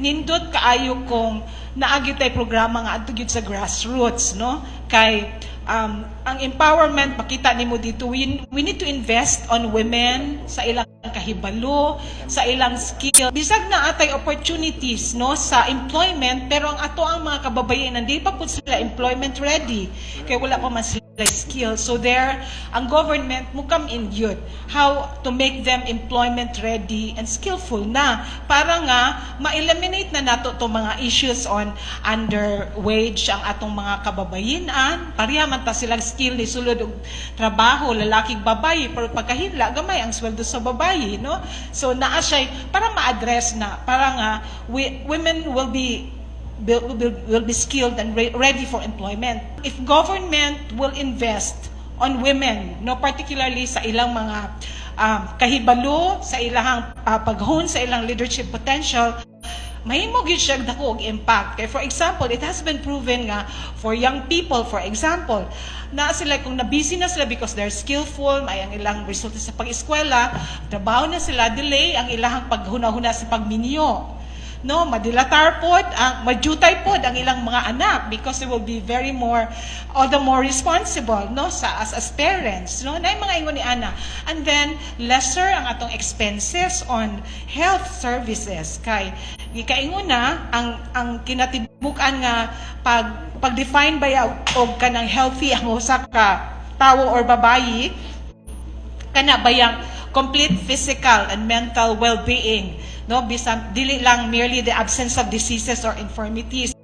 Nindot kaayo kung naa gyud tay programa nga adto gyud sa grassroots, no? Kay ang empowerment, makita nimo dito, we need to invest on women sa ilang kahibalo, sa ilang skill. Bisag naa tay opportunities, no, sa employment, pero ang ato ang mga kababayen, hindi pa pud sila employment ready kay wala pa man sila skill. So there, ang government mo come in gyud how to make them employment ready and skillful na para nga ma-eliminate na nato to mga issues on underwage ang atong mga kababayenan. Pareha man ta silang skill ni sulod og trabaho, lalaki, babayi, pero pagkahimla gamay ang sweldo sa babayi, no? So naa siya para ma-address na para nga women will be skilled and ready for employment. If government will invest on women, no, particularly sa ilang mga kahibalo, sa ilang paghon sa ilang leadership potential, mahimo gyud siya dako og impact. Kay for example, it has been proven nga for young people, for example, na sila kung na-busy na sila because they're skillful, may ang ilang resulta sa pag-eskwela, trabaho na sila, delay ang ilang paghuna-huna sa pagminyo, no? Madilatar pod ang majutay pod ang ilang mga anak because they will be very more all the more responsible, no, sa as parents, no? Nay mga ingon ni ana. And then lesser ang atong expenses on health services kay gikaingon na ang kinatibuk-an nga pag pag-define ba og kanang healthy ang usa ka tawo or babayi, kana bayang complete physical and mental well-being, no? Bisan dili lang merely the absence of diseases or infirmities.